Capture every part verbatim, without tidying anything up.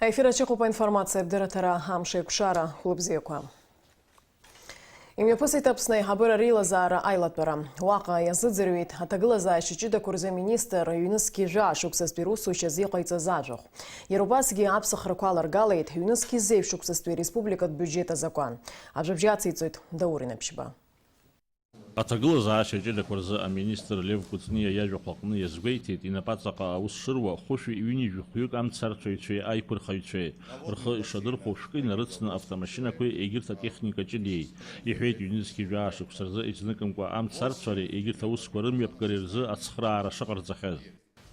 Аефир аҿы иҟоуп аинформациатә дырраҭара «Амш еиқәшара». Хәлыбзиақәа. Имҩаԥысит Аԥсны аиҳабыра реилазаара аилатәара. Уаҟа иазыӡырҩит аҭагылазаашьа ҷыдақәа рзы аминистр ҩнызқьи жәаа шықәсазтәи русушьа азы иҟаиҵаз ажәахә. Иара убасгьы аԥсахрақәа аларгалеит ҩнызқьи зеижә шықәсазтәи ареспубликатә биуџьет азакәан. Аӡәыбжьы ациҵоит Даур Инаԥшьба. Аҭагылазаашьа ҷыдақәа рзы аминистр Лев Кәыҵниа иажәахә аҟны иазгәеиҭеит, инапаҵаҟа аус шыруа хәышәи ҩынҩажәи хәҩык амцарцәаҩцәеи аиқәырхаҩцәеи рхы ишадырхәо шәкы инарыцны автомашьынақәеи егьырҭ атехника ҷыдеи, иҳәеит, ҩнызқьи жәаа шықәса рзы изныкымкәа амцарцәареи егьырҭ аусқәа рымҩаԥгареи рзы ацхыраара шыҟарҵахьаз.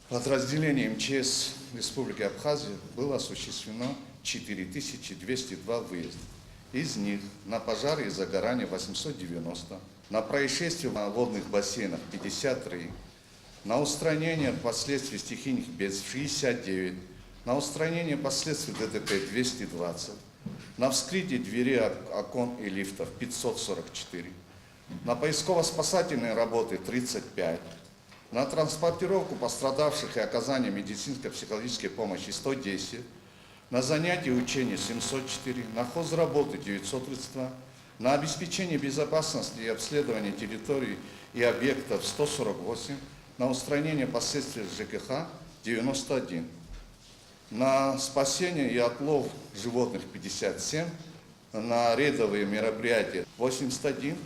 Подразделением М Ч С Республики Абхазия было осуществлено четыре тысячи двести два выезда. Из них на пожары и загорание восемьсот девяносто, на происшествия в водных бассейнах пятьдесят три, на устранение последствий стихийных бедствий шестьдесят девять, на устранение последствий Д Т П двести двадцать, на вскрытие дверей, ок-, окон и лифтов пятьсот сорок четыре, на поисково-спасательные работы тридцать пять, на транспортировку пострадавших и оказание медицинско-психологической помощи сто десять, на занятия и учения семьсот четыре, на хозработы девятьсот тридцать два, на обеспечение безопасности и обследование территорий и объектов сто сорок восемь, на устранение последствий Ж К Х девяносто один, на спасение и отлов животных пятьдесят семь, на рейдовые мероприятия восемьдесят один,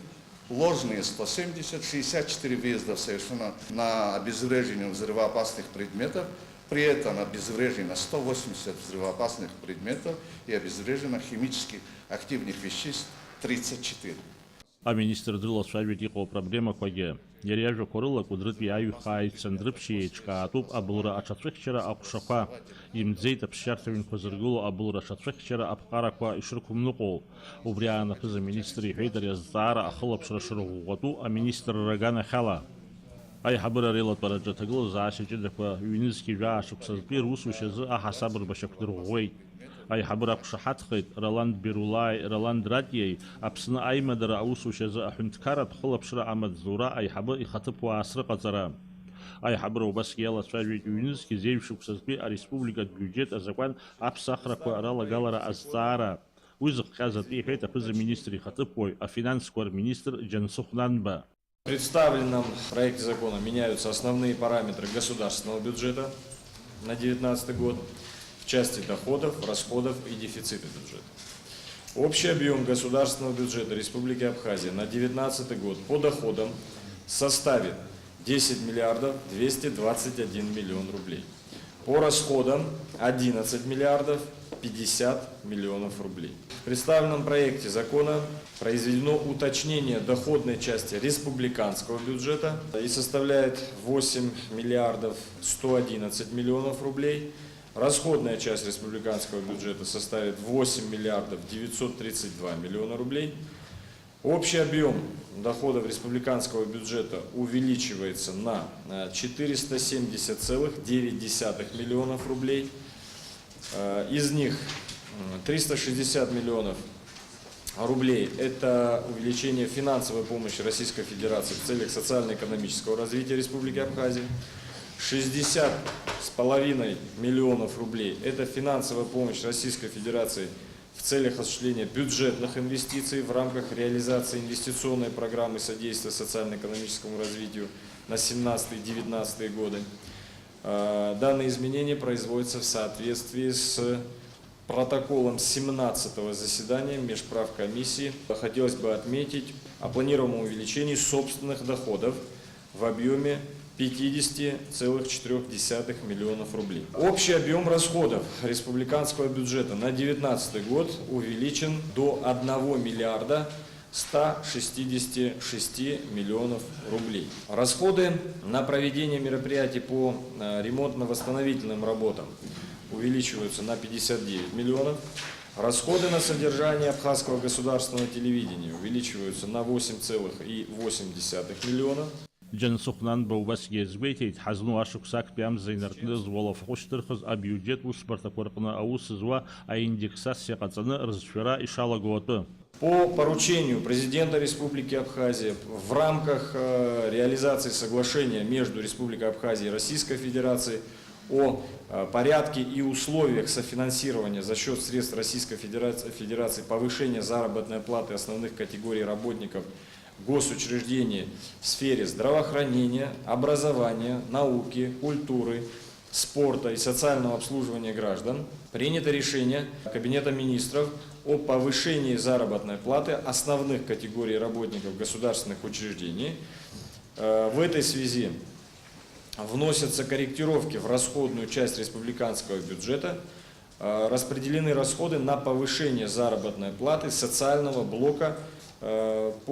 ложные сто семьдесят, шестьдесят четыре выезда совершено на обезвреживание взрывоопасных предметов, при этом обезврежено сто восемьдесят взрывоопасных предметов и обезврежено химически активных веществ тридцать четыре. Аминистр дрылацәажәеит иҟоу апроблемақәагьы. Иара иажәақәа рыла, Кәыдрытәи аҩхаа ицандрыԥшьи еиҿкаатәуп абылра аҽацәыхьчара аҟәшақәа. Имӡеит аԥсшьарҭа ҩнқәа зыргыло абылра аҽацәыхьчара аԥҟарақәа ишрықәымныҟәо. Убри аан аԥыза-министр иҳәеит ари азҵаара ахылаԥшра шырӷәӷәатәу аминистрра аганахьала. Аиҳабыра реилатәараҿы аҭагылазаашьа ҷыдақәа ҩнызқьи жәаа шықәсазтәи русушьа азы аҳасаб рбашьақә дырӷәӷәеит. Аиҳабыра ақәшаҳаҭхеит Роланд Берулааи Роланд Ратиеи Аԥсны аимадара аусушьа азы аҳәынҭқарратә хылаԥшра амаҵзура аиҳабы ихаҭыԥуаа срыҟаҵара. Аиҳабыра убасгьы иалацәажәеит ҩнызқьи зеижә шықәсазтәи ареспубликатә биуџьет азакәан аԥсахрақәа ралагалара азҵаара. Уи зыхҟьаз атәы иҳәеит аԥыза-министр ихаҭыԥуаҩ, афинансқәа рминистр Џьансыхә Нанба. В представленном проекте закона меняются основные параметры государственного бюджета на девятнадцатый год в части доходов, расходов и дефицита бюджета. Общий объем государственного бюджета Республики Абхазия на девятнадцатый год по доходам составит десять миллиардов двести двадцать один миллион рублей. По расходам одиннадцать миллиардов пятьдесят миллионов рублей. В представленном проекте закона произведено уточнение доходной части республиканского бюджета и составляет восемь миллиардов сто одиннадцать миллионов рублей. Расходная часть республиканского бюджета составит восемь миллиардов девятьсот тридцать два миллиона рублей. Общий объем доходов республиканского бюджета увеличивается на, э, четыреста семьдесят целых девять десятых миллионов рублей. Э, из них, м, триста шестьдесят миллионов рублей — это увеличение финансовой помощи Российской Федерации в целях социально-экономического развития Республики Абхазия. Шестьдесят с половиной миллионов рублей — это финансовая помощь Российской Федерации в целях осуществления бюджетных инвестиций в рамках реализации инвестиционной программы содействия социально-экономическому развитию на семнадцатый-девятнадцатый годы. Э, данные изменения производятся в соответствии с протоколом семнадцатого заседания межправкомиссии. Хотелось бы отметить о планируемом увеличении собственных доходов в объеме пятидесяти целых четырёх десятых миллионов рублей. Общий объем расходов республиканского бюджета на девятнадцатый год увеличен до одного миллиарда ста шестидесяти шести миллионов рублей. Расходы на проведение мероприятий по, э, ремонтно-восстановительным работам увеличиваются на пятьдесят девять миллионов. Расходы на содержание Абхазского государственного телевидения увеличиваются на восемь целых и восемь десятых миллиона. Џьансыхә Нанба убасгьы иазгәеиҭеит, ҳазну ашықәс актәи амза инаркны зуалафахәы шьҭырхыз абиуџьет усбарҭақәа рҟны аус зуа аиндексациа ҟаҵаны рызшәара ишалаго атәы. По поручению Президента Республики Абхазия в рамках, э, реализации соглашения между Республикой Абхазия и Российской Федерацией о э, порядке и условиях софинансирования за счет средств Российской Федерации, Федерации повышения заработной платы основных категорий работников госучреждений в сфере здравоохранения, образования, науки, культуры, спорта и социального обслуживания граждан, принято решение Кабинета министров о повышении заработной платы основных категорий работников государственных учреждений. Э, В этой связи вносятся корректировки в расходную часть республиканского бюджета. Э, Распределены расходы на повышение заработной платы социального блока э, по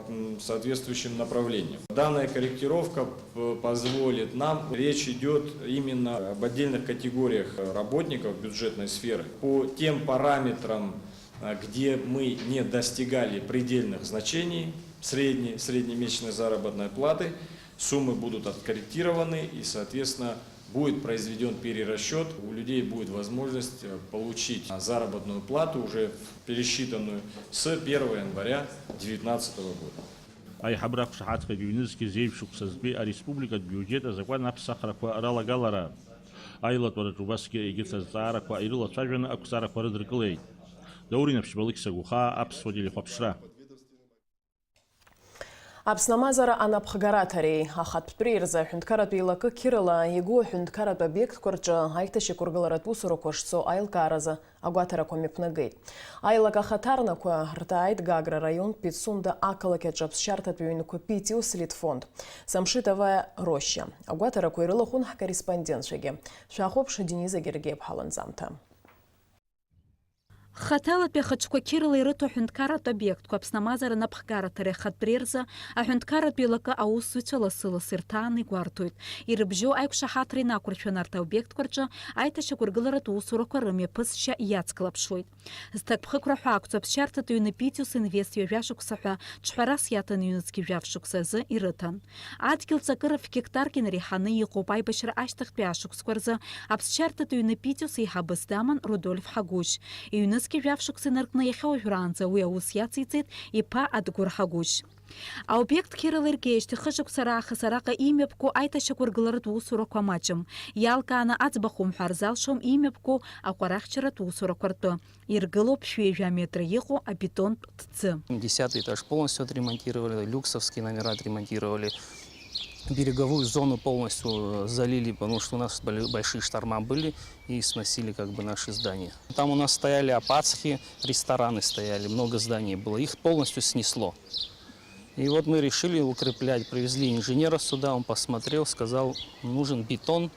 э, м, соответствующим направлениям. Данная корректировка п- позволит нам, речь идет именно об отдельных категориях э, работников бюджетной сферы, по тем параметрам, э, где мы не достигали предельных значений средней, среднемесячной заработной платы, суммы будут откорректированы и, соответственно, будет произведен перерасчет, у людей будет возможность э, получить заработную плату, уже пересчитанную с первого января две тысячи девятнадцатого года. Аиҳабыра ақәшаҳаҭхеит ҩнызқьи зеижә шықәсазтәи ареспубликатә биуџьет азакәан аԥсахрақәа ралагалара. Аилатәараҿы убасгьы егьырҭ азҵаарақәа ирылацәажәаны ақәҵарақәа рыдыркылеит. Даур Инаԥшьба, Алықьса Гәыхаа, Аԥсуа телехәаԥшра. Аԥсны амазара анапхгараҭареи ахатәтәреи рзы аҳәынҭқарратә еилакы қьырала игәы аҳәынҭқарратә обиектқәа рҿы аиҭашьақәыргыларатә усурақәа шцо аилкааразы агәаҭарақәа мҩаԥнагеит. Аилак ахаҭарнакқәа рҭааит Гагра раион Пицунда ақалақь аҿы аԥсшьарҭатә ҩнқәа Питиус литфонд, Самшитовая роща. Агәаҭарақәа ирылахәын ҳкорреспондентцәагьы. Шәахәаԥш Дениза Гергиаԥҳа ланҵамҭа. Хаҭалатәи ахаҿқәа қьырала ирыҭо аҳәынҭқарратә обиектқәа Аԥсны амазара анапхгараҭареи ахатәреи рзы аҳәынҭқарратә еилакы аусзуҩцәа лассы-лассы ирҭааны игәарҭоит. Ирыбжьоу аиқәшаҳаҭра инақәыршәаны арҭ аобиектқәа рҿы аиҭашьақәыргыларатә усурақәа рымҩаԥысшьа иацклаԥшуеит. Зҭакԥхықәра ҳәа ақәҵоу аԥсшьарҭатә ҩны Питиус Инвест ҩажәа шықәса ҳәа ҽҳәарас иаҭаны ҩнызқьи жәаф шықәса азы ирыҭан. Адгьыл ҵакыра ф-гектарк инареиҳаны иҟоуп. Аибашьра ашьҭахьтәи ашықәсқәа рзы аԥсшьарҭатә ҩны Питиус еиҳабыс даман Рудольф Ҳагәышь. Ҩнызқьи жәаф шықәса инаркны иахьа уажәраанӡа уи аус иациҵеит иԥа Адгәыр Ҳагәышь. Аобиект қьырала иргеижьҭеи хышықәса раахыс араҟа имҩаԥго аиҭашьақәыргыларатә усурақәа маҷым. Иалкааны аӡбахә умҳәар залшом имҩаԥго аҟәарахьчаратә усурақәа ртәы. Иргылоуп шәи ҩажәа метр иҟоу абетонтә ҭӡы. Десятый этаж полностью отремонтировали, люксовские номера отремонтировали. Береговую зону полностью залили, потому что у нас боли- большие шторма были и сносили как бы наши здания. Там у нас стояли опацхи, рестораны стояли, много зданий было. Их полностью снесло. И вот мы решили укреплять, привезли инженера сюда, он посмотрел, сказал, нужен бетон,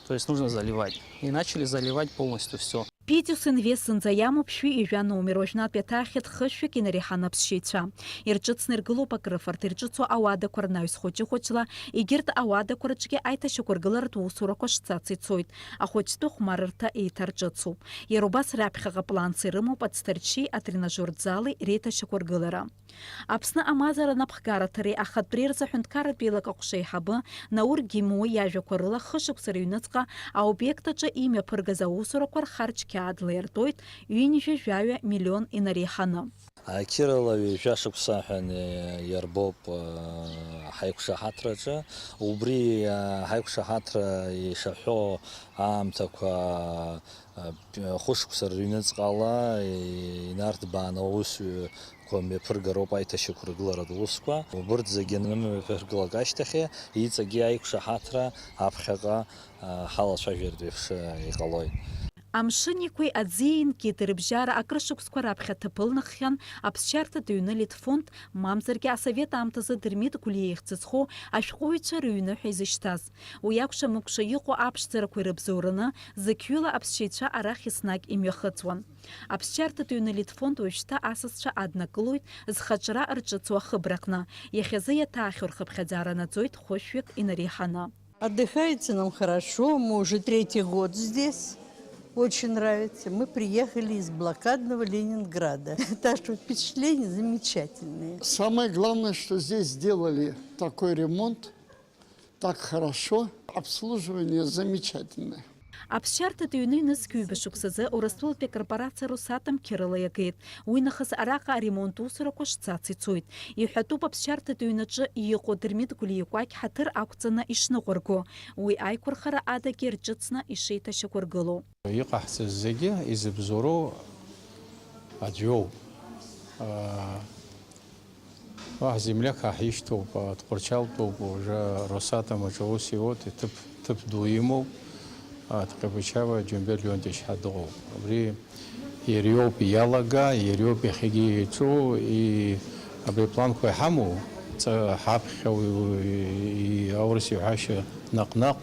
то есть нужно заливать. И начали заливать полностью все. Питиус Инвест зынӡа иамоуп шәи ҩажәа номер, уажәнатә иаҭаахьеит хышәҩык инареиҳаны аԥсшьаҩцәа. Ирҿыцны иргылоуп акрыфарҭа, ирҿыцу ауадақәа рнаҩс хәыҷы-хәыҷла, егьырҭ ауадақәа рҿгьы аиҭашьақәыргыларатә усурақәа шцац ицоит. Ахәыҷтәы хәмарырҭа еиҭарҿыцуп. Иара убас раԥхьаҟа планс ирымоуп ацҭарчеи атренажертә зали реиҭашьақәыргылара. Аԥсны амазара анапхгараҭареи ахатәреи рзы аҳәынҭқарратә еилакы аҟәша аиҳабы Наур Гимуа иажәақәа рыла, хышықәса рыҩныҵҟа аобиект аҿы имҩаԥыргаз аусурақәа рхарџь қьаадла иартуеит ҩынҩажәа жәаҩа миллион инареиҳаны. Ақьырала ҩажәа шықәса ҳәа иарбоуп, э, ҳаиқәшаҳаҭраҿы. Убри, э, ҳаиқәшаҳаҭра ишаҳәо аамҭақәа, э, хәышықәса рыҩныҵҟала инарҭбааны аусуҩ қәа мҩаԥыргароуп аиҭашьақәыргыларатә усқәа. Убырҭ зегьы анымҩаԥыргылак ашьҭахьы, иҵегьы аиқәшаҳаҭра аԥхьаҟа, а, ҳалацәажәартә еиԥш, а, иҟалоит. Амшын Еқәеи аӡиеи инкит, рыбжьара акрышықәсқәа раԥхьа ҭыԥ ылнаххьан аԥсшьарҭатә ҩны Литфонд, мамзаргьы асовет аамҭазы Дырмит Гәлиа ихьӡ зхоу ашәҟәыҩҩцәа рыҩны ҳәа изышьҭаз. Уи акәша-мыкәша иҟоу аԥшӡарақәа ирыбзоураны, зықьҩыла аԥсшьаҩцәа арахь еснагь имҩахыҵуан. Аԥсшьарҭатә ҩны Литфонд уажәшьҭа асасцәа аднакылоит зхаҿра рҿыцу ахыбраҟны, иахьазы иаҭаахьоу рхыԥхьаӡара наӡоит хәышәҩык инареиҳаны. Отдыхается нам хорошо, мы уже третий год здесь. Очень нравится. Мы приехали из блокадного Ленинграда. Так что впечатления замечательные. Самое главное, что здесь сделали такой ремонт, так хорошо, обслуживание замечательное. Аԥсшьарҭатә ҩны ҩнызқь ҩба шықәсазы Урыстәылатәи акорпорациа Росатом қьырала иагеит. Уи нахыс араҟа аремонт усурақәа шцац ицоит. Иҳәатәуп аԥсшьарҭатә ҩнаҿы иҟоу Дырмит Гәлиа икәакь ҳаҭыр ақәҵаны ишныҟәырго, уи аиқәырхара адагьы рҿыцны ишеиҭашьақәыргылоу. Иҟаҳҵаз зегьы изыбзоуроу аӡә иоуп. Уаҳа земляк ҳа ҳишьҭоуп, а, Тҟәарчалтәоуп, уажәы Росатом аҿы аус иуеит, иҭыԥ, ҭыԥ ду имоуп, а, Тҟьабычава Џьамбер Леонтьевич ҳәа дыҟоуп. Абри иара иоуп иалага, иара иоуп иахьагьы иаҿу, и-, абри апланқәа иҳамоу, ҵа-, ҳаԥхьа уи, уи, и-, аурыс иҳәашьа наҟ-наҟ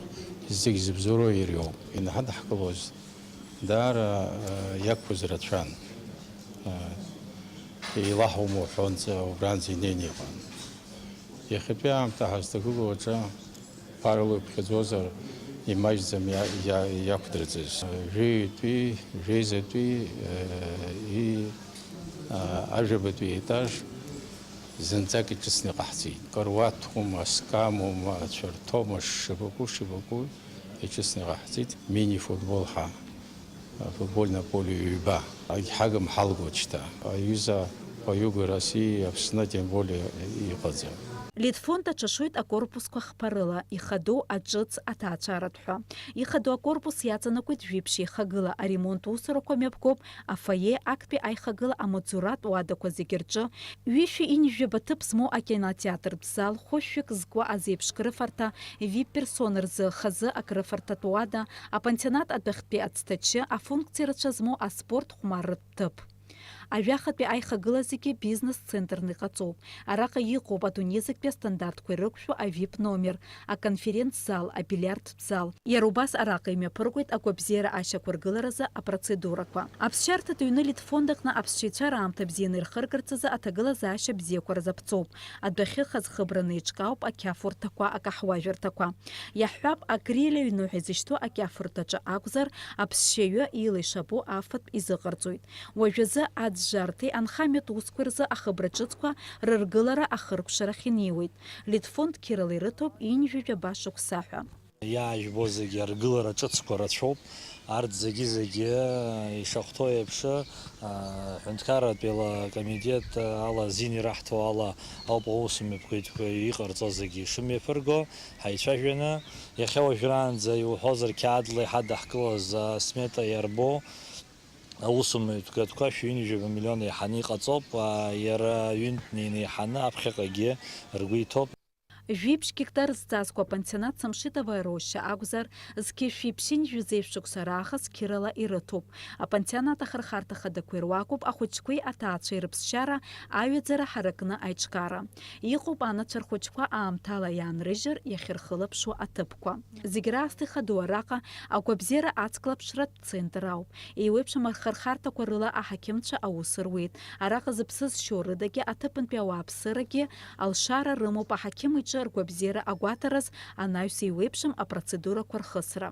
зегь зыбзоуроу иара иоуп. Инаҳадаҳкылоз даара, а, иақәыз рацәан. А, еилаҳаума уҳәонӡа убранӡа инеины иҟан. Иахьатәи аамҭа ҳазҭагылоу аҿы ԥарала иԥхьаӡозар, имаҷӡам иа-, иа-, иақәдырӡыз. Жәаҩатәи, жәеизатәи, э, и, а, ажәабатәи етаж зынӡак иҿыцны иҟаҳҵеит. Каруаҭума, скамума, цәарҭоума, шшабаку, шшабаку иҿыцны иҟаҳҵеит. Мини-футбол ҳа. Футбольное поле ҩба. Егьҳагым ҳалгоит шьҭа. Аҩыза уаҩугьы России, Аԥсны, тем более, иҟаӡам. Литфонд аҽашоит акорпусқәа хԥарыла, ихадоу аҿыц аҭаацәаратә ҳәа. Ихадоу акорпус иаҵанакуеит жәиԥшь еихагыла, аремонт усурақәа мҩаԥгоуп, афойе, актәи аихагыла амаҵзуратә уадақәа зегьы рҿы, ҩышәи ҩынҩажәаба ҭыԥ змоу акинотеатртә зал, хәышәҩык зқәу азеиԥш крыфарҭа, вип-персон рзы хазы акрыфарҭатә уада, апансионат адәахьтәи ацҭачы, афункциа рацәа змоу аспорт хәмарратә ҭыԥ. Ажәахатәи аихагыла зегьы бизнес-центрны иҟаҵоуп. Араҟа иҟоуп адунеи зегьтәи астандартқәа ирықәшәо авип номер, аконференц-зал, абильиард зал. Иара убас араҟа имҩаԥыргоит агәабзиара ашьақәыргыларазы апроцедурақәа. Аԥсшьарҭатә ҩны Литфонд аҟны аԥсшьаҩцәа раамҭа бзианы ирхыргарц азы аҭагылазаашьа бзиақәа рзаԥҵоуп. Адәахьы хазхыбраны еиҿкаауп ақьафурҭақәа, акаҳуажәырҭақәа. Иаҳҳәап, агриль аҩны ҳәа изышьҭоу акьафурҭаҿы акәзар, аԥсшьаҩы ила ишабо афатә изыҟарҵоит. Уажәазы аӡәӡәарҭеи анхамҩатә усқәеи рзы ахыбра ҿыцқәа рыргылара ахыркәшарахь инеиуеит. Литфонд қьырала ирыҭоуп ҩынҩажәаба шықәса ҳәа. Иаажәбо зегьы аргылара ҿыцқәа рацәоуп. Арҭ зегьы-зегьы ишахәҭоу еиԥш, а, ҳәынҭқарратә еилакомитет ала азин ираҳҭо ала ауп аусмҩаԥгатәқәа иҟарҵо зегьы ишымҩаԥырго ҳаицәажәаны, иахьа уажәраанӡа иуҳәозар, қьаадла иҳадаҳкылаз асмета иарбоу аусмҩаԥгатәқәа шәи ҩынҩажәаба миллион еиҳаны иҟаҵоуп, а, иара ҩынтәны инеиҳаны аԥхьаҟагьы ргәы иҭоуп. Жәиԥшь гектар зҵазкуа апансионат Самшитовая роща акәзар, зқьи шәиԥшьи ҩынҩажәи жәеиза шықәса раахыс қьырала ирыҭоуп. Апансионат ахырхарҭа хадақәеи руакуп ахәыҷқәеи аҭаацәеи рыԥсшьара аҩаӡара ҳаракны аиҿкаара. Иҟоуп анацәа рхәыҷқәа аамҭала иаанрыжьыр иахьырхылаԥшуа аҭыԥқәа. Зегь раасҭа ихадоу араҟа агәабзиара ацклаԥшратә центр ауп. Еиуеиԥшым ахырхарҭақәа рыла аҳақьымцәа аус руеит. Араҟа зыԥсы зшьо рыдагьы аҭыԥантәи ауааԥсырагьы алшара рымоуп аҳақьым иҿы ргәабзиара агәаҭараз анаҩс еиуеиԥшым апроцедурақәа рхысра.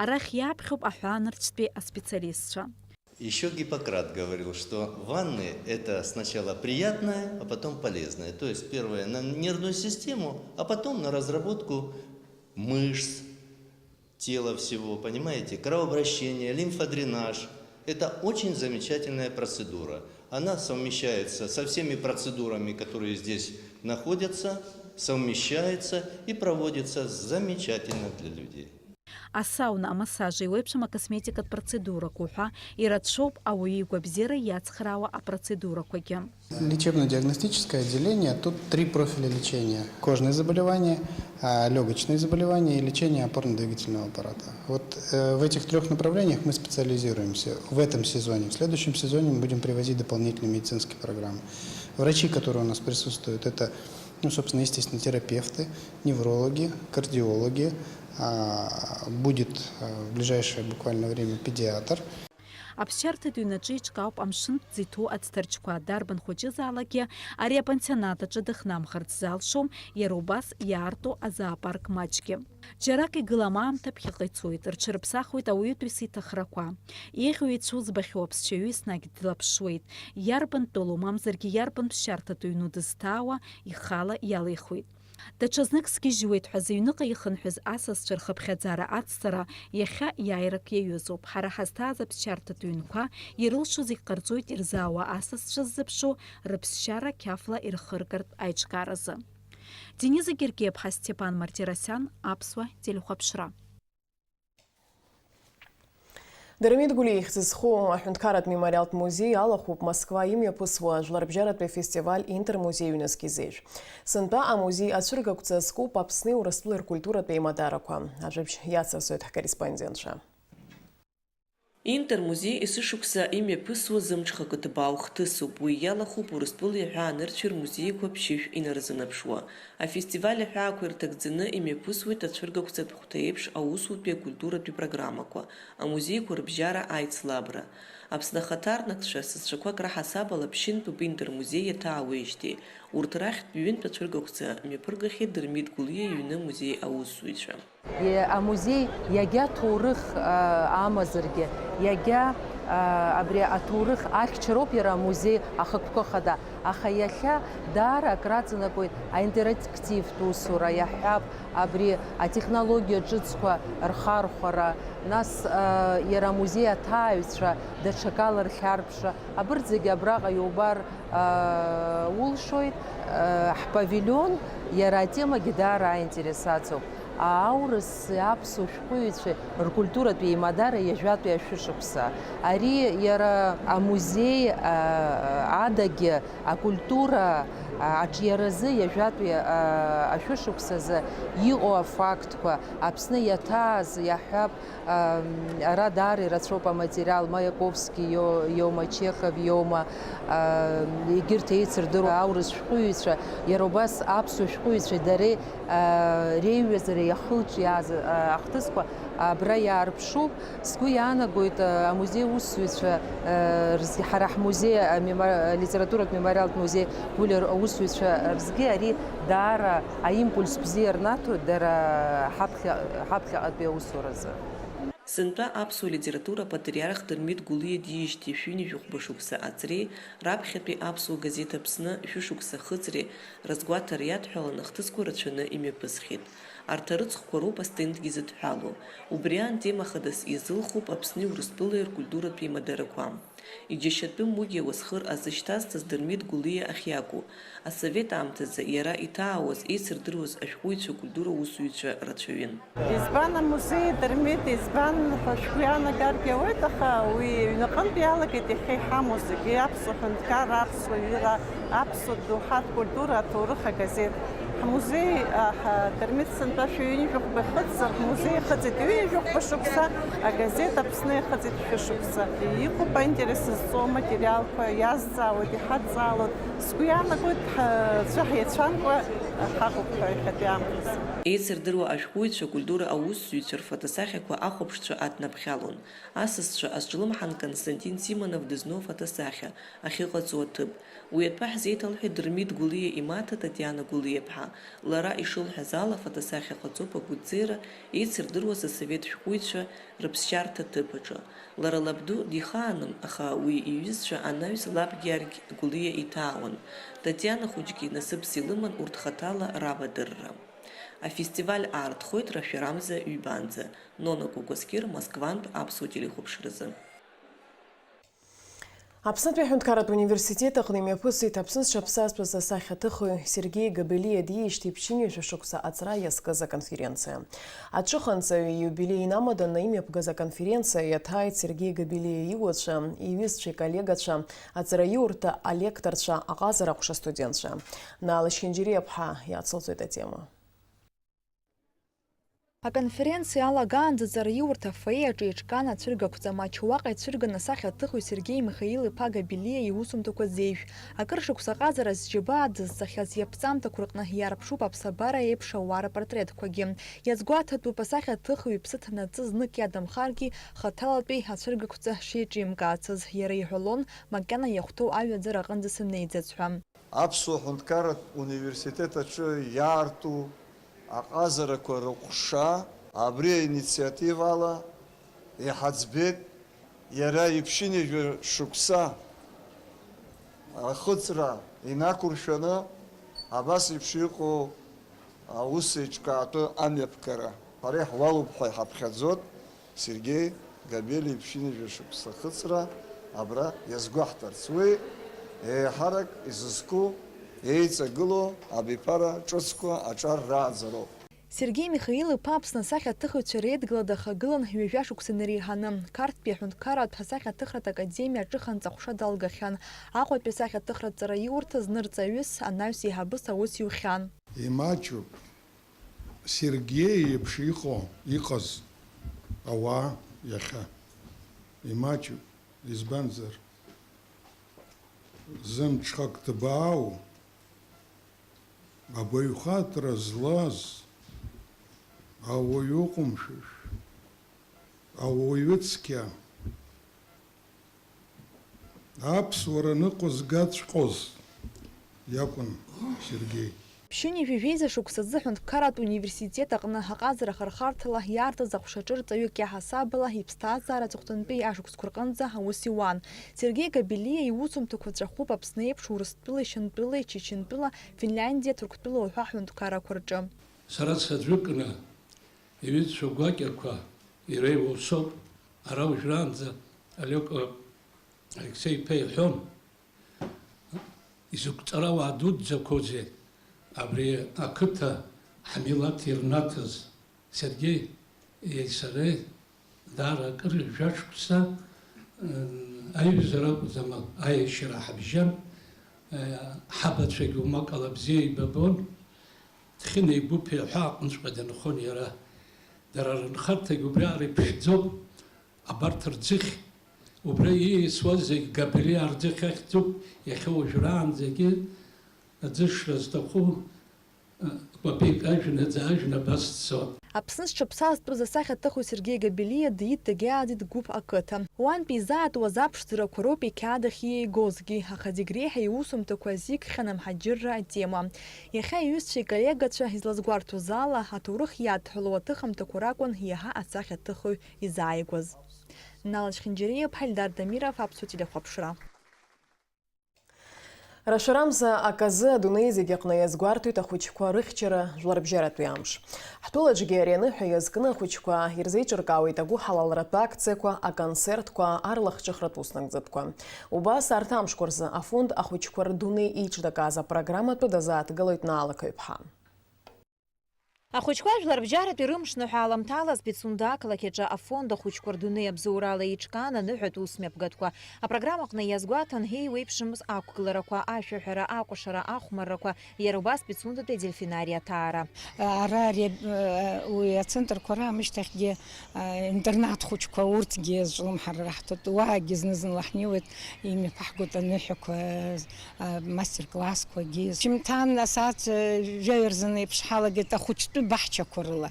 Арахь иааԥхьоуп аҳәаанырцәтәи аспециалистцәа. Ещё Гиппократ говорил, что ванны — это сначала приятное, а потом полезное. То есть первое на нервную систему, а потом на разработку мышц, тела всего, понимаете? Кровообращение, лимфодренаж. Это очень замечательная процедура. Она совмещается со всеми процедурами, которые здесь находятся, совмещается и проводится замечательно для людей. Асауна, амассаж, еиуеиԥшым акосметикатә процедурақәа уҳәа ирацәоуп ауаҩы игәабзиара иацхраауа апроцедурақәагьы. Лечебно-диагностическое отделение, тут три профиля лечения. Кожные заболевания, а, лёгочные заболевания и лечение опорно-двигательного аппарата. Вот, э, в этих трёх направлениях мы специализируемся в этом сезоне. В следующем сезоне мы будем привозить дополнительные медицинские программы. Врачи, которые у нас присутствуют, это, ну, собственно, естественно, терапевты, неврологи, кардиологи, а, будет, э, в ближайшее буквально время педиатр. Аԥсшьарҭатә ҩнаҿы иҿкаауп амшынтә ӡы иҭоу аӡҭарчқәа, дарбан хәыҷызаалакгьы ари апансионат аҿы дыхнамхырц залшом, иара убас иаарту азоопарк маҷгьы. Џьарак игылам аамҭа ԥхьаҟа ицоит, рҽырԥсахуеит ауаҩытәыҩса иҭахрақәа. Еиӷьу еицәоу збахьоу аԥсшьаҩы еснагь длаԥшуеит, иарбан тәылоу, мамзаргьы иарбан ԥсшьарҭатә ҩну дызҭаауа ихала иалихуеит. Даҽазнык сгьежьуеит ҳәа зыҩныҟа ихынҳәыз асасцәа рхыԥхьаӡара ацҵара иахьа иааирак иаҩызоуп. Ҳара ҳазҭааз аԥсшьарҭатә ҩнқәа ирылшо зегь ҟарҵоит ирзаауа асасцәа ззыԥшу рыԥсшьара қьафла ирхыргартә аиҿкааразы. Дениза Гергиаԥҳа, Степан Мартиросиан, Аԥсуа телехәаԥшра. Дырмит Гәлиа ихьӡ зху аҳәынҭқарратә мемориалтә музеи алахәуп Москва имҩаԥысуа жәларбжьаратәи афестиваль Интермузеи ҩнызқь изеижә. Сынтәа амузеи ацәыргақәҵа зкуп Аԥсни Урыстәылеи ркультуратә еимадарақәа. Ажәабжь иацырҵоит ҳкорреспондентцәа. Интермузеи есышықәса имҩаԥысуа зымҽхакы ҭбаау хҭысуп. Уи иалахәуп Урыстәылеи аҳәаанырцәи рмузеиқәа ԥшьышә инарзынаԥшуа. Афестиваль аҳәаақәа ирҭагӡаны имҩаԥысуеит ацәыргақәҵатә хәҭа еиԥш аусутәи акультуратәи программақәа, амузеиқәа рыбжьара аицлабра. Аԥсны ахаҭарнакцәа, сасцәақәак раҳасабала, ԥшьынтәуп Интермузеи иаҭаауеижьҭеи. Урҭ рахьтә ҩынтә ацәыргақәҵа мҩаԥыргахьеит Дырмит Гәлиа иҩны амузеи аусзуҩцәа. Е, амузеи иагьа ҭоурых, а, амазаргьы, иагьа, а, абри аҭоурых ахьчароуп иара амузеи ахықәкы хада, аха иахьа даара акраҵанакуеит аинтерактивтә усура, иаҳҳәап, абри атехнологиа ҿыцқәа рхархәара, нас, а, иара амузеи аҭааҩцәа даҽакала рхьарԥшра, абырҭ зегьы абраҟа иубар, а, улшоит, а, ҳпавилион иара атемагьы даара аинтерес ацуп. Аурыс аԥсуа шәҟәыҩҩцәа ркультуратә еимадара ҩажәатәи ашәышықәса. Ари иара амузеи, а, адагьы акультура, а, аҿиаразы ҩажәатәи, а, ашәышықәсазы иҟоу афактқәа, Аԥсны иаҭааз, иаҳҳәап, Ам, ара даара ирацәоуп аматериал, Маяковски ио-, иоума, Чехов иоума, ам, егьырҭ еицырдыруа аурыс шәҟәыҩҩцәа, иара убас аԥсуа шәҟәыҩҩцәеи дареи, а, реиҩызара иахылҿиааз, а, ахҭысқәа абра иаарԥшуп. Сгәы иаанагоит, а, амузеи аусзуҩцәа, а, рзгьы, ҳара ҳмузеи, а, мемо-, литературатә мемориалтә музеи Гәлиа аусзуҩцәа рзгьы ари даара аимпульс бзиа рнаҭоит дара ҳаԥхьа-, ҳаԥхьаҟатәи аусуразы. Сынтәа аԥсуа литература апатриарх Дырмит Гәлиа диижьҭеи шәи ҩынҩажәи жәохәба шықәса аҵреи, раԥхьатәи аԥсуа газеҭ Аԥсны шәышықәса ахыҵреи разгәаҭара иадҳәаланы ахҭысқәа рацәаны имҩаԥысхьеит. Арҭ арыцхәқәа роуп астендгьы зыдҳәалоу. Убри аан тема хадас иазылхуп Аԥсни Урыстәылеи ркультуратә еимадарақәа. Иџьашьатәым уигьы ауасхыр азышьҭазҵаз Дырмит Гәлиа ахь иакәу. Асовет аамҭазы иара иҭаауаз, еицырдыруаз ашәҟәыҩҩцәа, акультура усзуҩцәа рацәаҩын. Избан амузеи, Дырмит, избан ҳәа шәгәы иаанагаргьы ауеит, аха уи аҩнаҟынтә иалагеит иахьа иҳамоу зегьы, аԥсуа ҳәынҭқарра, аԥсуа ҩыра, аԥсуа доуҳатә культура, аҭоурых агазеҭ. Ҳмузеи, а, ҳа, Дырмит сынтәа шәи ҩынҩажәи жәохәба ихыҵзар, ҳмузеи ихыҵит ҩынҩажәи жәохәба шықәса, агазеҭ Аԥсны ихыҵит шәышықәса. Иҟоуп аинтерес зҵоу аматериалқәа, иазҵаауеит, иҳадҵаалоит. Сгәы иаанагоит, ҳа-, аӡәы ҳиацәамкәа ҳаҟоуп ҳәа иахьатәи аамҭазы. Еицырдыруа ашәҟәыҩҩцәа, акультура аусзуҩцәа рфотосахьақәа ахәаԥшцәа аднаԥхьалон. Асасцәа азҿлымҳан Константин Симонов дызну афотосахьа, ахьыҟаҵоу аҭыԥ. Уи атәы ҳзеиҭалҳәеит Дырмит Гәлиа имаҭа Татиана Гәлиаԥҳа. Лара ишылҳәаз ала, афотосахьа ҟаҵоуп агәыҭҵеира еицырдыруаз асовет шәҟәыҩҩцәа рыԥсшьарҭа ҭыԥ аҿы. Лара лабду дихааным, аха уи иҩызцәа анаҩс лаб Георги Гәлиа иҭаауан. Татиана хәыҷгьы насыԥс илыман урҭ хаҭала равадырра. Афестиваль аартхоит рашәарамза ҩбанӡа. Нона Кәакәасқьыр, Москвантә аԥсуа телехәаԥшразы. Аԥснытәи аҳәынҭқарратә университет аҟны имҩаԥысит Аԥсны зҽаԥсазтәыз асахьаҭыхҩы Сергеи Габелиа диижьҭеи ԥшьынҩажәа шықәса аҵра иазкыз аконференциа. Аҽыханҵаҩы ииубилеи инамаданы имҩаԥгаз аконференциа иаҭааит Сергеи Габелиа иуацәа, иҩызцәеи коллегацәа, аҵараиурҭа алекторцәа, аҟазара аҟәша астудентцәа. Наала Шьхьынџьариаԥҳа иацылҵоит атема. Аконференциа алагаанӡа аҵараиурҭа афоиеаҿы еиҿкаан ацәыргақәҵа маҷ. Уаҟа ицәырган асахьаҭыхҩы Сергеи Михаил-иԥа Габелиа иусумҭақәа зеижә. Акыр шықәса аҟазара зџьабаа дызҵахьаз иаԥҵамҭақәа рҟны иаарԥшуп аԥсабара еиԥш ауаа рпортретқәагьы. Иазгәаҭатәуп, асахьаҭыхҩы иԥсы ҭанаҵы знык иадамхаргьы, хаҭалатәи ацәыргақәҵа шеиҿимкаацыз. Иара иҳәалон, макьана иахәҭоу аҩаӡара аҟынӡа сымнеиӡац ҳәа. Аԥсуа ҳәынҭқарратә университет аҿы иаарту аҟазарақәа рыҟәша абри аинициативала иҳаӡбеит, иара иԥшьынҩажәа шықәса ахыҵра инақәыршәаны абас еиԥш иҟоу Аус еиҿкаатәы амҩаԥгара ҳара иаҳуалуп ҳәа иҳаԥхьаӡоит. Сергеи Габелиа иԥшьынҩажәа шықәса ахыҵра абра иазгәаҳҭарц. Уи еиҳарак изызку, еиҵагылоу абиԥара ҿыцқәа аҿар рааӡароуп. Сергеи Михаил-иԥа Аԥсны асахьаҭыхыҩцәа реидгыла дахагылан ҩажәа шықәса инареиҳаны. Қарҭтәи аҳәынҭқарратә асахьаҭыхратә академиа аҿыханҵа аҟәша далгахьан. Аҟәатәи асахьаҭыхратә ҵараиурҭа зны рҵаҩыс, анаҩс еиҳабыс аус иухьан. Имаҷуп. Сергеи иеиԥш иҟоу, иҟаз ауаа иахьа имаҷуп, избанзар, зымҽхак ҭбаау, абаҩхатәра злаз ауаҩы ыҟоумшәышә, ауаҩы цқьа. Аԥсуара ныҟәызгаҵәҟьоз иакәын Сергеи. Ԥшьынҩажәи жәеиза шықәсазы аҳәынҭқарратә университет аҟны аҟазара ахырхарҭала иаартыз аҟәшаҿы рҵаҩык иаҳасабала иԥсҭазаара аҵыхәтәантәи ашықәсқәа рҟынӡа аус иуан. Сергеи Габелиа иусумҭақәа ҵәахуп Аԥсны еиԥш Урыстәылеи Шьынтәылеи Чечентәыла, Финляндиа, Ҭырқәтәыла уҳәа аҳәынҭқаррақәа рҿы. Сара саӡәыкны иҩызцәа гәакьақәа иреиуоу соуп. Ара уажәраанӡа Алеко Алексеи-иԥа иҳәон, изакә ҵарауаа дуӡӡақәоузеи абри ақыҭа ҳмилаҭ ирнаҭаз. Сергеи иареи сареи даара акыр, жәа шықәса, м, аиҩызара акәӡам, аиашьара ҳабжьан, э, ҳабацәагьы умакала бзиа ибабон. Дхьынеи гәыԥи аҳәаа аҟынҵәҟьа дынхон иара. Дара рынхарҭагь убриаҟара иԥшӡоуп. Абарҭ рӡыхь, убра ииасуаз зегь Габелиа рӡыхь ахьӡуп, иахьа уажәраанӡагьы аӡышра зҭаху, э, кәапеик ажәны, аӡы ажәны абас дцон. Аԥсны зҽаԥсазтәыз асахьаҭыхҩы Сергеи Габелиа диит, дагьааӡеит Гәыԥ ақыҭа. Уантәи изаатуаз аԥшӡарақәа роуп иқьаад ахь иеигозгьы, аха зегь реиҳа иусумҭақәа азикхьан амҳаџьырра атема. Иахьа иҩызцәеи коллегацәа излазгәарҭоз ала, аҭоурых иадҳәалоу аҭыхымҭақәа ракәын иаҳа асахьаҭыхҩы изааигәаз. Нала Чхинџьариа-иԥҳа, Ильдар Дамиров, Аԥсуа телехәаԥшра. Рашәарамза аказы адунеи зегьы аҟны иазгәарҭоит ахәыҷқәа рыхьчара жәларбжьаратәи амш. Ҳтәылаҿгьы ари аныҳәа иазкны ахәыҷқәа ирзеиҿыркаауеит агәыҳалалратә акциақәа, аконцертқәа, арлахҿыхратә уснагӡатәқәа. Убас арҭ амшқәа рзы афонд ахәыҷқәа рдунеи еиҿнакааз апрограмматәы дазааҭгылоит Наала Қаҩԥҳа. Ахәыҷқәа жәларбжьаратәи рымшныҳәа аламҭалаз Пицунда ақалақь аҿы афонд ахәыҷқәа рдунеи абзоурала еиҿкаан аныҳәатә усмҩаԥгатәқәа. Апрограммаҟны иазгәаҭан еиуеиԥшымыз ақәгыларақәа, ашәаҳәара, акәашара, ахәмаррақәа, иара убас Пицундатәи адельфинари аҭаара. Ара ари, уи ацентрқәа раамышьҭахьгьы, интернат хәыҷқәа урҭгьы зҿлымҳара раҳҭоит. Уаагьы зны-зынла ҳнеиуеит, имҩаԥаҳгоит аныҳәақәа, а, мастер-классқәагьы. Шьымҭан асааҭ, э, жәаҩа рзын еиԥш ҳалагеит ахәыҷтәы баҳчақәа рыла.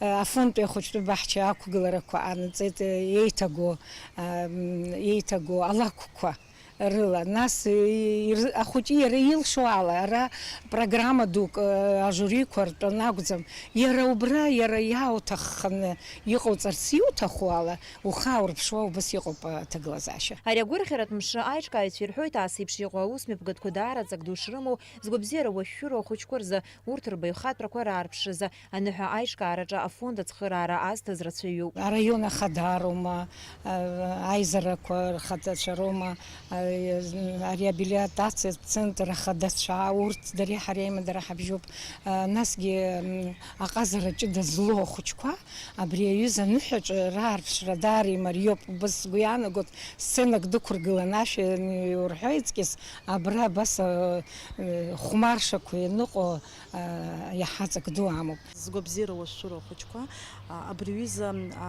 Э, афонтәи ахәыҷтәы баҳча ақәгыларақәа ҟанаҵеит, э, еиҭагоу, а, м, еиҭагоу алакәқәа рыла. Нас, э, ир-, ахәыҷы иара илшо ала, ара программа дук, э, ажуриқәа ртәаны акәӡам. Иара убра, иара иаауҭахханы иҟауҵарц иуҭаху ала, ухы ааурԥшуа убас иҟоуп аҭагылазаашьа. Ари агәырӷьаратә мшы аиҿкааҩцәа ирҳәоит, ас еиԥш иҟоу аусмҩаԥгатәқәа даараӡак ду шрымоу, згәабзиара уашәшәыроу ахәыҷқәа рзы, урҭ рбаҩхатәрақәа раарԥшразы, аныҳәа аишкаараҿы афонд ацхыраара азҭаз рацәаҩуп. Араион ахадароума, аизарақәа рхадацәа роума, ареабилитациатә центр ахадацәа, урҭ дареи ҳареи аимадара ҳабжьоуп. Насгьы, м, аҟазара ҷыда злоу ахәыҷқәа, Абри аҩыза аныҳәаҿы раарԥшра даара имариоуп. Убас сгәы иаанагоит, сценак дықәыргыланы ашәа иурҳәаиҵкьыс, абра абас, а, э, хәмаршақәа ианыҟоу, а, иаҳаҵак ду амоуп. Згәабзиара уашәшәыроу ахәыҷқәа, а, абри аҩыза, а,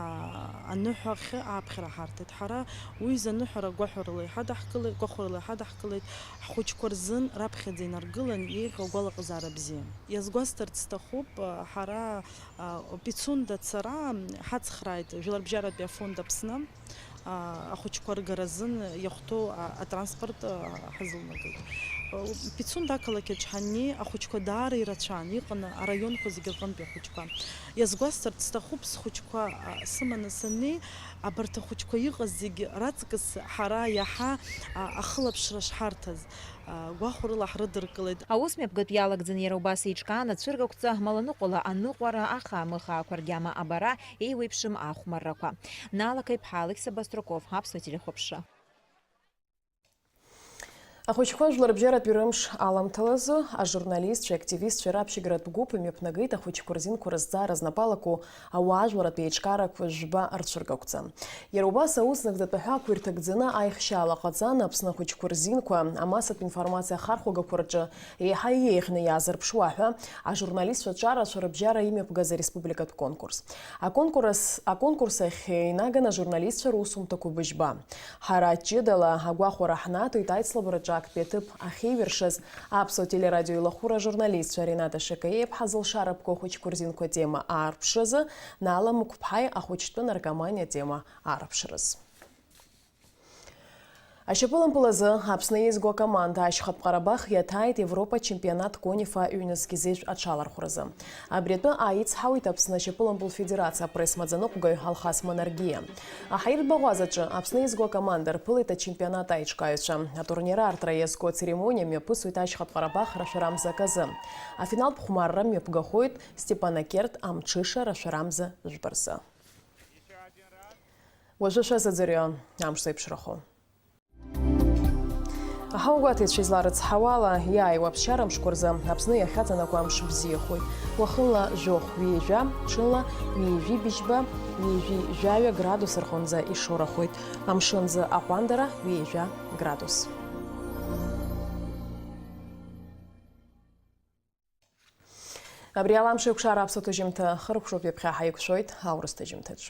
аныҳәа ахьы ааԥхьара ҳарҭеит. Ҳара уҩыза аныҳәара гәаҳәарыла иҳадаҳкылеит, гәахәарыла иҳадаҳкылеит, ҳхәыҷқәа рзын раԥхьаӡа инаргылан еиӷьу агәалаҟазаара бзиа. Иазгәасҭарц сҭахуп, а, ҳара А, Пицунда цара ҳацхрааит Жәларбжьаратәи афонд Аԥсны, а, ахәыҷқәа ргаразын иахәҭоу, а, атранспорт, а, ҳазылнагеит. Пицунда ақалақь аҿы ҳаннеи, ахәыҷқәа даара ирацәан, иҟан араионқәа зегьы рҟынтәи ахәыҷқәа. Иазгәасҭарц сҭахуп, схәыҷқәа, а, сыманы саннеи, абарҭ ахәыҷқәа иҟаз зегьы раҵкыс ҳара иаҳа, а, ахылаԥшра шҳарҭаз, а, гәахәарыла ҳрыдыркылеит. Аус мҩаԥгатә иалагӡаны иара убас еиҿкаан ацәыргақәҵа, маланыҟәала аныҟәара, ахаа-мыхаақәа ргьама абара, еиуеиԥшым ахәмаррақәа. Налақаиԥҳа, Алықьса Баструков, Аԥсуа телехәаԥшра. Ахәыҷқәа жәларбжьаратәи рымш аламҭалазы ажурналистцәеи активистцәеи раԥшьгаратә гәыԥ имҩаԥнагеит ахәыҷқәа рзинқәа рызҵаара знапалақәоу ауаажәларратә еиҿкаарақәа жәба рцәыргақәҵа. Иара убас аус нагӡатәы аҳәаақәа ирҭагӡаны аихшьаала ҟаҵан, Аԥсны ахәыҷқәа рзинқәа амассатә информациа ахархәагақәа рҿы еиҳа иеиӷьны иаазырԥшуа ҳәа ажурналистцәа аҿарацәа рыбжьара имҩаԥгаз ареспубликатә конкурс. Аконкурс, аконкурс ахь инаган ажурналистцәа русумҭақәа быжьба. Ҳара ҷыдала агәахәара ҳнаҭоит аицлабраҿы актәи аҭыԥ ахьеиҩыршаз Аԥсуа телерадио илахәыра ажурналистцәа Рената Шакаиа-иԥҳа зылшара ԥку ахәыҷқәа рзинқәа атема аарԥшразы, Нала Мықәԥҳаи ахәыҷтәы наркоманиа атема аарыԥшраз. Ашьапылампыл азы Аԥсны еизго акоманда Ашьхатә Ҟарабах иаҭааит Европа чемпионат КОНИФА ҩнызқь зежә аҽалархәразы. Абри атәы аицҳауеит Аԥсны ашьапылампыл федерациа апресс-маӡаныҟәгаҩ Алхас Манаргиа. Аҳаиртә баӷәазаҿы Аԥсны еизго акоманда рԥылеит ачемпионат аиҿкааҩцәа. Атурнир аартра иазку ацеремониа мҩаԥысуеит Ашьхатә Ҟарабах рашәарамза аказы. Афиналтә хәмарра мҩаԥгахоит Степанакерт, Амҽыша рашәарамза жәба рзы. Уажәы шәазыӡырҩы амш зеиԥшрахо. Аҳауагәаҭаҩцәа изларыцҳауала, иааиуа аԥсшьара мшқәа рзы Аԥсны иахьаҵанакуа амш бзиахоит. Уахынла жәохә ҩажәа, ҽынла ҩажәи быжьба, ҩажәи жәаҩа градус рҟынӡа ишоурахоит. Амшынӡы аҟәандара ҩажәа градус. Абри ала амш еиқәшара аԥсуа ҭыжьымҭа хыркәшоуп, ҩаԥхьа ҳаиқәшәоит аурыс ҭыжьымҭаҿ.